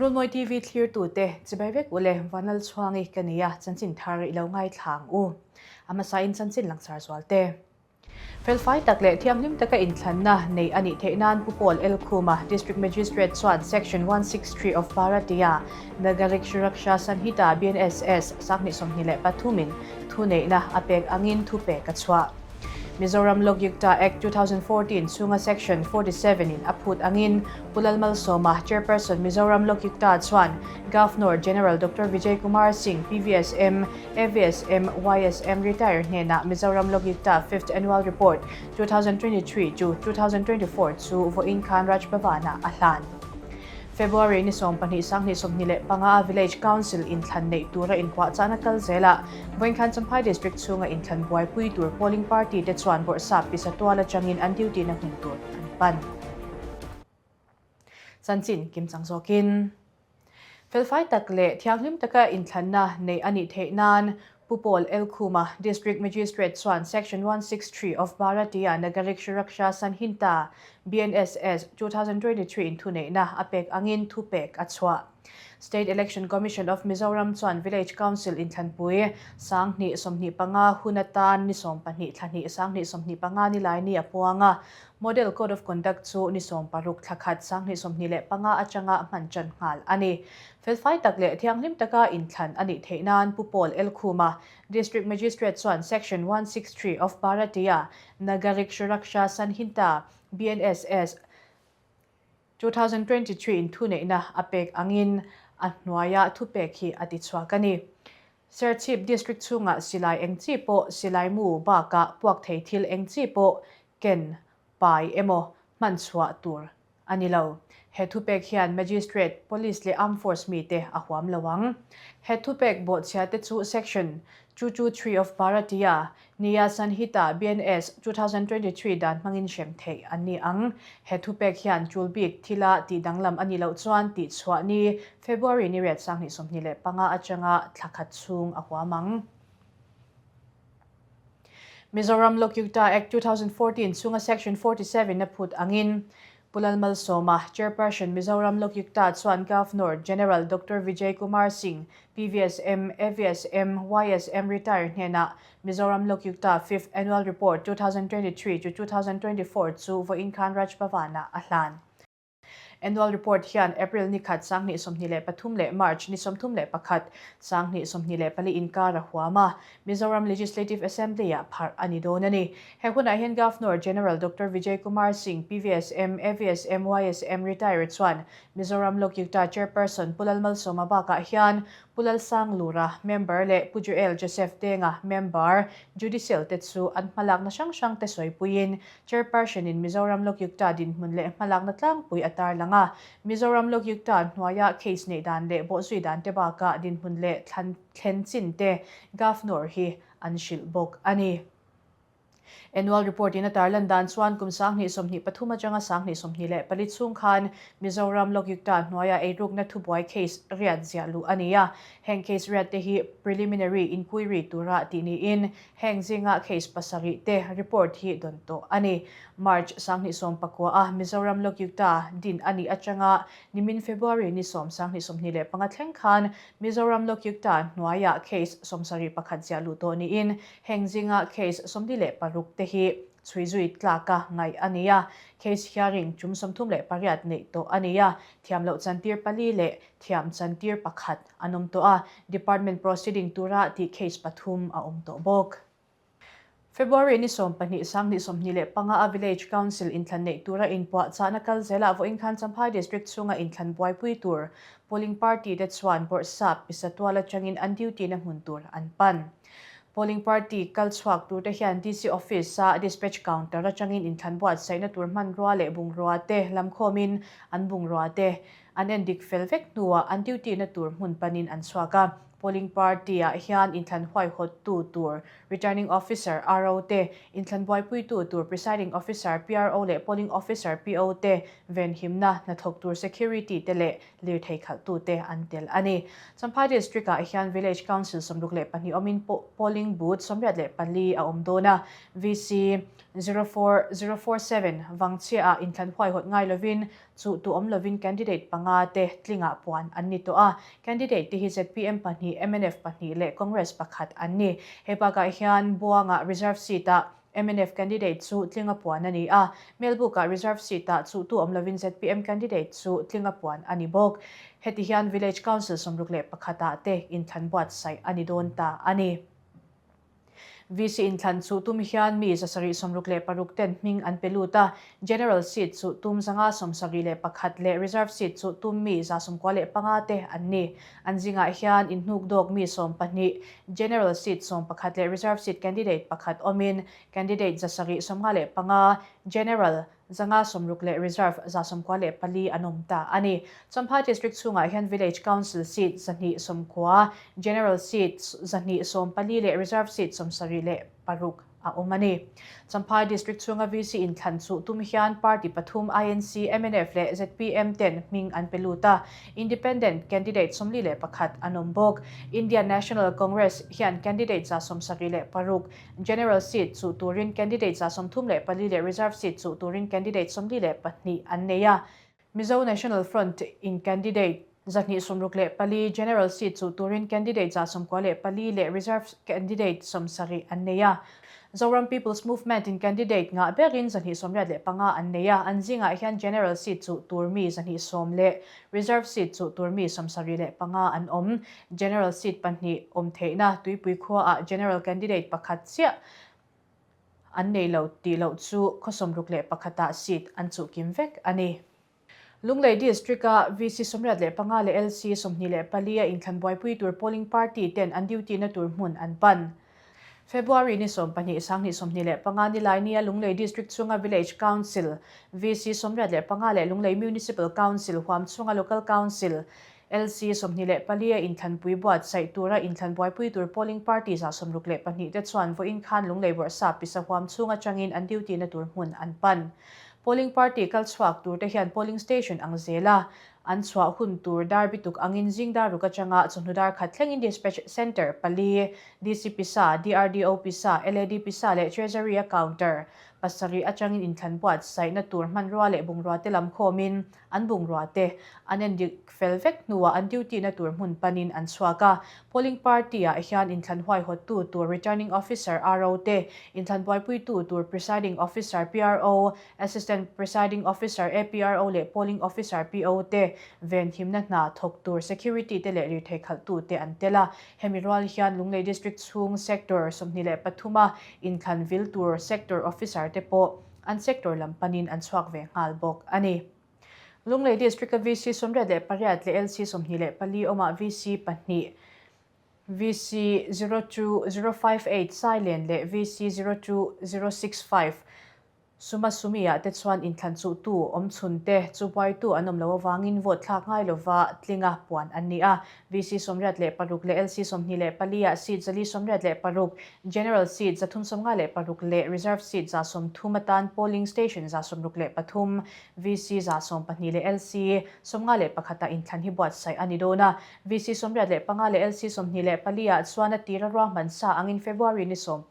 Runmawi TV thlirtute chibai vek ule Vanlalchhuangi ka nia chanchin thar i lo ngaithla ang u. A hmasain chanchin langsar zual te. Felfai tak leh thianghlim taka inthlanna neih a nih theih nan Pu Paul L. Khuma, District Magistrate chuan Section 163 of Bharatiya Nagarik Suraksha Sanhita, BNSS, 2023 in thuneihna a pek angin thupek a chhuah. Mizoram Lokyukta Act 2014 chhunga Section 47 in a phut angin Pu Lalmalsawma, Chairperson Mizoram Lokyukta chuan Governor General Doctor Vijay Kumar Singh, PVSM, AVSM, YSM retire hnenah Mizoram Lokyukta Fifth Annual Report 2023 to 2024 chu vawiin khan Raj Bhavan-ah a hlan. February ni 12 sanghnih 25 a Village Council inthlan neih tura inpuahchahna kal zelah vawiin khan Champhai District chhunga inthlan buaipui tur polling party te chuan bawrhsap pisa tual atangin an duty na hmun tur an pan. Chanchin kimchang zawkin felfai tak leh thianghlim taka inthlanna neih a nih theih nan Pu Paul L. Khuma, District Magistrate chuan Section 163 of Bharatiya Nagarik Suraksha Sanhinta, BNSS, 2023 in thuneihna a pek angin thupek a chhuah. State Election Commission of Mizoram chuan Village Council inthlanpui 2025 hun atan ni 12 thla hnih 2025 ni lai ni a puang a. Model Code of Conduct chu ni 16 thla khat 2025 atanga hman tan nghal a ni. Felfai tak leh thianghlim taka inthlan a nih theih nan Pu Paul L. Khuma, District Magistrate chuan Section 163 of Bharatiya Nagarik Suraksha Sanhinta, BNSS, 2023 in thuneihna a pek angin a hnuaia thupek hi a tichhuak a ni. Serchhip District chhungah silai eng chi pawh silai mu bakah puak thei thil eng chi pawh ken pai emaw hman chhuah tur a ni lo. He thupek hian Magistrate, Police leh Armed Force mite a huam lo ang. He thupek bawhchhia te chu Section 223 of Bharatiya Nyaya Sanhita, BNS, 2023 dan hmangin hrem theih an ni ang. He thupek hian tul bik thila tih danglam a nih loh chuan tihchhuah ni February ni riat 2025 atanga thla khat chhung a huam ang. Mizoram Lokyukta Act 2014 chhunga Section 47 a phut angin Pu Lalmalsawma, Chairperson Mizoram Lokyukta chuan Governor General Doctor Vijay Kumar Singh, PVSM, AVSM, YSM retire hnenah Mizoram Lokyukta Fifth Annual Report 2023 to 2024 chu vawiin khan Raj Bhavan-ah a hlan. Annual Report hian April ni khat 2023 leh March ni 31 2024 inkar a huam a, Mizoram Legislative Assembly-ah pharh a ni dawn a ni. He hunah hian Governor General Doctor Vijay Kumar Singh, PVSM, AVSM, YSM retired chuan Mizoram Lokyukta Chairperson Pu Lalmalsawma bakah hian Pu Lalsanglura, member leh Pu Joel Joseph Denga, member, Judicial te chu an hmalakna hrang hrang te sawipuiin Chairperson-in Mizoram Lokyukta dinhmun leh hmalakna tlangpui a tarlang a. Mizoram Lokyukta hnuaia case neih dan leh bawhzui dan te bakah dinhmun leh thlan thlen chin te Governor hi an hrilh bawk a ni. Annual report-in a tarlan dan chuan kum 2023 atanga 2024 chhung khan Mizoram Lokyukta hnuaia eirukna thubuai case riat ziah luh a ni a. Heng case riat te hi preliminary inquiry tura tih niin Heng zinga case pasarih te report hi dawn tawh a ni. March 2019 a Mizoram Lokyukta din a nih atanga nimin February ni 10 2025 thleng khan Mizoram Lokyukta hnuaiah case 71 ziah luh tawh niin heng zinga case 46 te hi chhui zui tlaka ngaih a ni a. Case hearing tum 38 neih tawh a ni a, thiam loh chantir pali leh thiam chantir pakhat an awm tawh a, Department proceeding tura tih case pathum a awm tawh bawk. February ni 12 2025 a Village Council inthlan neih tura inpuahchahna kal zelah vawiin khan Champhai District chhunga inthlan buaipui tur polling party te chuan Bawrhsap pisa tual atangin an duty na hmun tur an pan. Polling party kal chhuak tur te hian DC Office a dispatch counter atangin inthlan buatsaihna tur hmanrua leh bungrua te lamkhawmin an bungrua te An endik fel vek hnuah an duty na tur hmun panin an chhuak a. Polling party ah hian inthlan huaihawttu tur Returning Officer, RO, te, inthlan buaipuitu tur Presiding Officer, PRO, leh Polling Officer, PO, te venhimna hnathawk tur Security te leh lirthei khalhtu te an tel a ni. Champhai District ah hian Village Council 62 awmin Polling Booth 84 a awm dawn a, VC 04047 Vangchhia ah inthlan huaihawt ngai lovin. Chuh tu awm lovin candidate panga te tlingah puan an ni tawh a. Candidate te hi zpm pahnih, mnf pahnih leh Congress pakhat an ni. He bakah hian Buanga reserve seat-ah mnf candidate chu tlinga puan a ni a. Melbuk-ah reserve seat-ah chuhtu awm lovin zpm candidate chu tlinga puan a ni bawk. Heti hian Village Council 61 ah te inthlan buatsaih a ni dawn ta a ni. VC inthlan chu tum hian mi 766 ten hming an pe lut a, General seat chu tum 571 leh Reserve seat chu tum mi 95 te an ni. An zingah hian inhnuk dawk mi 12, General seat 11 leh Reserve seat candidate pakhat awmin candidate 775, General 560 leh Reserve 94 an awm ta a ni. Champhai District chhungah hian Village Council seat 290, General seat 240 leh Reserve seat 76 a awm a ni. Champhai District chhunga VC inthlan chuh tum hian party pathum INC, mnf leh zpm ten hming an pe lut a, Independent candidate 41 an awm bawk. Indian National Congress hian candidate 76, General seat chuh turin candidate 34 leh Reserve seat chuh turin candidate 42 an nei a. Mizo National Front in candidate 264, General seat chuh turin candidate 94 leh Reserve candidate 70 an nei a. Zoram People's Movement in candidate ngah berin 185 an nei a, an zingah hian General seat chuh tur mi 110 leh Reserve seat chuh tur mi 75 an awm. General seat pahnih awm theihna Tuipui khuaah General candidate pakhat chiah an nei lo tih loh chu khaw 61 ah seat an chuh kim vek a ni. Lunglei District-a VC 85 leh LC 24 a inthlan buaipui tur polling party ten an duty na tur hmun an pan. February ni 12 2025 nilai nia Lunglei District chhunga Village Council, VC 85 leh Lunglei Municipal Council huam chhunga Local Council, LC 24 a inthlanpui buatsaih tura inthlan buaipui tur polling party 62 te chuan vawiin khan Lunglei Bawrhsap pisa huam chhung atangin an duty na tur hmun an pan. Polling party kal chhuak tur te hian polling station ang zela an chhuah hun tur dar bituk angin zing dar ruk atanga chawhnu dar khat thlengin Dispatch Centre pali, DC pisa, DRDO pisa, LAD pisa leh Treasury a counter pasarih atangin inthlan buatsaihna tur hmanrua leh bungrua te lam khawmin an bungrua te an endik fel vek hnuah an duty na tur hmun panin an chhuak a. Polling party ah hian inthlan huaihawttu tur Returning Officer, RO, te, inthlan buaipuitu tur Presiding Officer, PRO, Assistant Presiding Officer, APRO, leh Polling Officer, PO, te venhimna hna thawk tur Security te leh lirthei khalhtu te an tel a. Hemi rual hian Lunglei District chhung Sector 23 a inthlan vil tur Sector Officer te pawh an sector lam panin an chhuak ve nghal bawk a ni. Lunglei District-a VC 88 leh LC 24 awmah VC pahnih, VC 02058 Sailen leh VC 02065 Sumasumi-ah te chuan inthlan chuhtu awm chhun te chu buaitu an awm loh avangin vote thlak ngai lova tlinga puan an ni a. VC 86 leh LC 24 ah seat 486, General seat 356 leh Reserve seat 130 atan polling station 63, VC 12 leh LC 51 ah inthlan hi buatsaih a ni dawn a. VC 85 leh LC 24 ah chuan a tira ruahman sa angin February ni 12,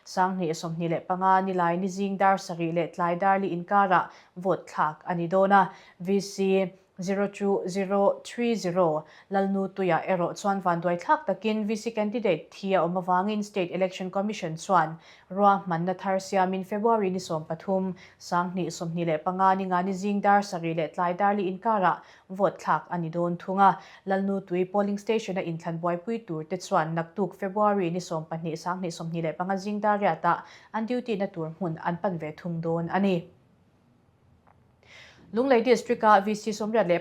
2025 nilai ni zing dar sarih leh tlai dar li inkarah vote thlak a ni dawn a. VC 02030 Lalnu Tuia erawh chuan vanduai thlak takin VC candidate thi a awm avangin State Election Commission chuan ruahmanna thar siamin February ni 13, 2025 ni nga ni zing dar sarih leh tlai dar li inkarah vote thlak a ni dawn thung a. Lalnu Tui polling station-a inthlan buaipui tur te chuan naktuk February ni 12, 2025 zing dar riatah an duty-na tur hmun an pan ve thung dawn a ni. Lunglei District-a VC 88 leh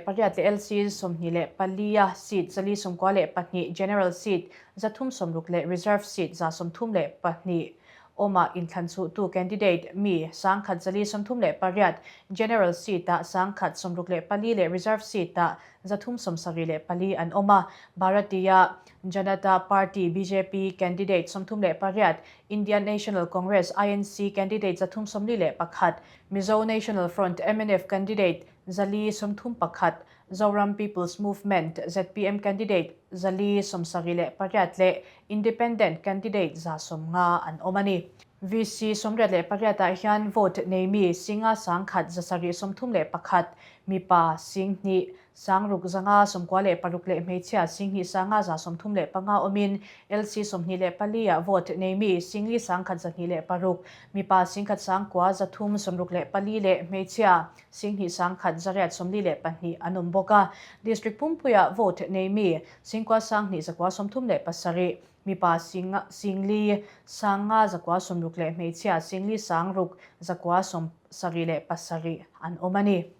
LC 24 a seat 492, General seat 360 leh Reserve seat 132 awma inthlan chhuhtu candidate mi 1438, General seat-ah 1064 leh Reserve seat-ah 374 an awm a. Bharatiya Janata Party, bjp, candidate 38, Indian National Congress, INC, candidate 341, Mizo National Front, mnf, candidate 431, Zoram People's Movement, zpm, candidate 478 leh Independent candidate 150 an awm a ni. VC 88 ah hian vote nei mi singa 10,000 731, mipa 10,000 6,596 leh hmeichhia 2,000 5,135 awmin, LC 24 ah vote nei mi 4,1 106, mipa 1,000 364 leh hmeichhia 2,000 1,842 an awm bawk a. District pumpuiah vote nei mi 9,000 937, mipa 4,000 5,960 leh hmeichhia 4,000 6,977 an awm a ni.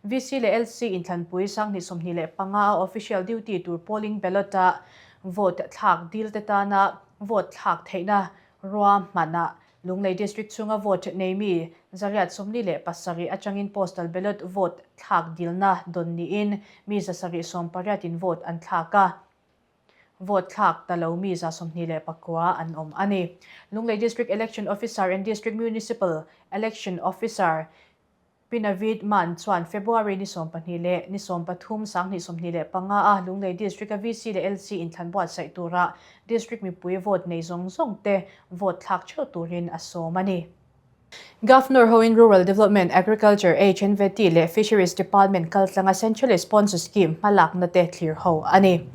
VC leh LC inthlanpui 2025 a official duty tur polling ballot a vote thlak dil te tana vote thlak theihna ruahmanah Lunglei District chhunga vote nei mi 847 atangin postal ballot vote thlak dilna dawn niin mi 780 in vote an thlak a. Vote thlak ta lo mi 29 an awm a ni. Lunglei District Election Officer and District Municipal Election Officer Pi Naveed Mann chuan February ni 12 leh ni 13 2025 a Lunglei District a VC leh LC inthlan buatsaih tura District mipui vote nei zawng zawng te vote thlak theuh turin a sawm a ni. Governor hoin Rural Development, Agriculture, HNVT leh Fisheries Department kaltlanga Centrally Sponsored Scheme hmalakna te thlir ho a ni.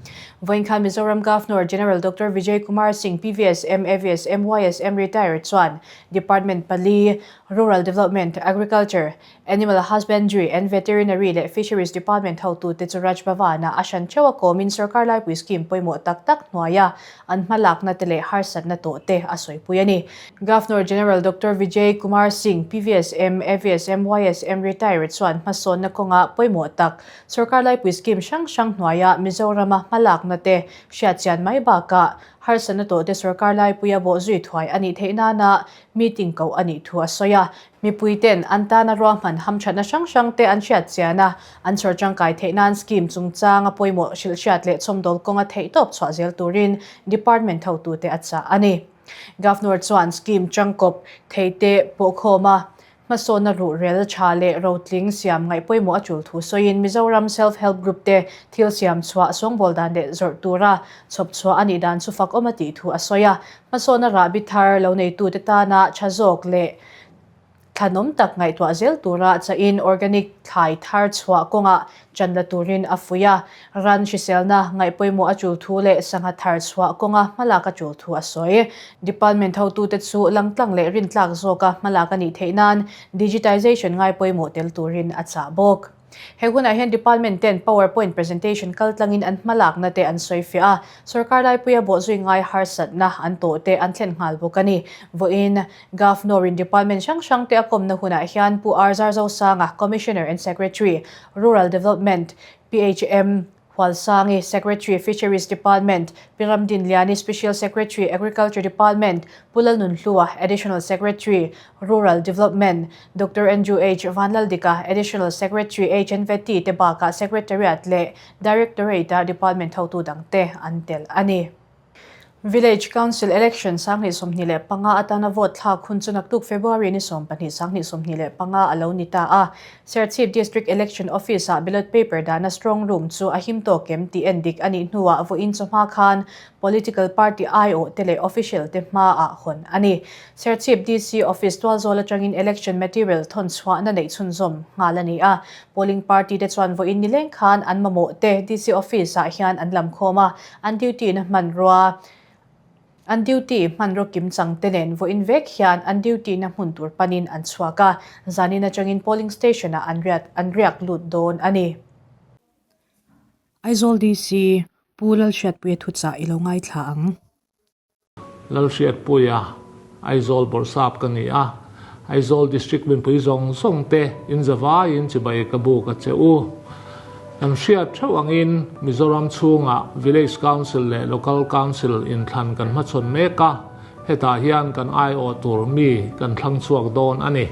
Vawiin khan Mizoram Governor General Doctor Vijay Kumar Singh PVSM, AVSM, YSM retired chuan Department pali, Rural Development, Agriculture, Animal Husbandry and Veterinary leh Fisheries Department hotute chu Raj Bhavan-ah a hran theuh a kawmin sorkar laipui scheme pawimawh tak tak hnuaia an hmalakna te leh harsatna tawh te a sawipui a ni. Governor General Doctor Vijay Kumar Singh, PVSM, AVSM, YSM retired chuan hmasawnna kawnga pawimawh tak sorkar laipui scheme hrang hrang hnuaia Mizorama hmalakna te hriatchian mai bakah harsatna tawh te sorkar laipuia bawhzui thuai a nih theih nana meeting koh a nih thu a sawi a. Mipui ten an tana ruahman hamthatna hrang hrang te an hriat chian a, an chhawr tangkai theih nan scheme chungchanga pawimawh hrilhhriat leh chhawmdawl kawnga theihtawp chhuah zel turin department hotute a chah a ni. Governor chuan scheme tangkawp thei te pawhkhawm a, hmasawnna ruhrel tha leh rotling siam ngaih pawimawh a tul thu sawiin Mizoram Self Help Group te thil siam chhuah sawngbawl dan leh zawrh tura chhawp chhuah a nih dan chu fak awm a tih thu a sawi a. Hmasawnna rahbi thar lo neitute tana tha zawk leh thlanawm tak ngaihtuah zel tura chahin organic thlai thar chhuah kawngah chan la turin a fuih a. Ran hriselna ngaihpawimawh a tul thu leh sangha thar chhuah kawnga hmalak a tul thu a sawi. Department hotute chu langtlang leh rintlak zawka hmalak a nih theih nan digitization ngaipawimawh tel turin a chah bawk. He hunah hian department ten powerpoint presentation kaltlangin an hmalakna te an sawi fiah a, sorkar laipuia bawhzui ngai harsatna an tawh te an thlen nghal bawk a ni. Vawiin Governor-in department hrang hrang te a kawmna hunah hian Pu R Zarzosanga, Commissioner and Secretary, Rural Development, PHM Hualsangi, Secretary, Fisheries Department, Pi Ramdinliani, Special Secretary, Agriculture Department, Pu Lalnunhlua, Additional Secretary, Rural Development, Doctor Andrew H. Vanlaldika, Additional Secretary, HNVT te bakah Secretariat leh Directorate-a Department hotu dangte an tel a ni. Village Council Election 2025 atana vote thlak hun chu naktuk February ni 12 2025 a lo ni ta a. Serchhip District Election Office-ah ballot paper dahna strong room chu a him tawk em tih en dik a nih hnuah vawiin chawhma khan political party aiawh te leh official te hmaah hawn a ni. Serchhip DC Office tualzawl atangin election material thawn chhuahna neih chhunzawm nghal a ni a. Polling party te chuan vawiin nileng khan an mamawh te DC Office-ah hian an lam khawm a. An duty na hmanrua An duty hmanraw kim chang te nen vawiin vek hian an duty na hmun tur panin an chhuak a, zanin atangin polling station ah an riat an riak lut dawn a ni. Aizawl DC, Pu Lalhriatpuia thuchah i lo ngaithla ang. Lalhriatpuia, Aizawl Bawrhsap ka ni a, Aizawl District mipui zawng zawng te in zavaiin chibai ka buk a che u. Kan hriat theuh angin Mizoram chhungah Village Council leh Local Council inthlan kan hmachhawn mek a, hetah hian kan aiawh tur mi kan thlang chhuak dawn a ni.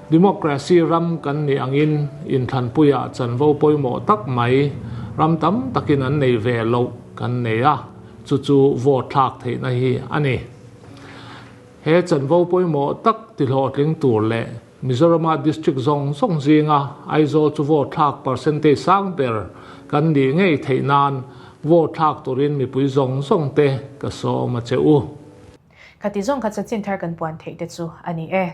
Democracy ram kan nih angin inthlanpuiah chanvo pawimawh tak mai ram tam takin an nei ve loh kan nei a. Chu chu vote thlak theihna hi a ni. He chanvo pawimawh tak tihlawhtling tur leh Mizorama district zawng zawng zinga Aizawl chu vote thlak percentage sang ber kan nih ngei theih nan vote thlak turin mipui zawng zawng te ka sawm a che u. Khati zawng kha chanchin thar kan puan theih te chu a ni e.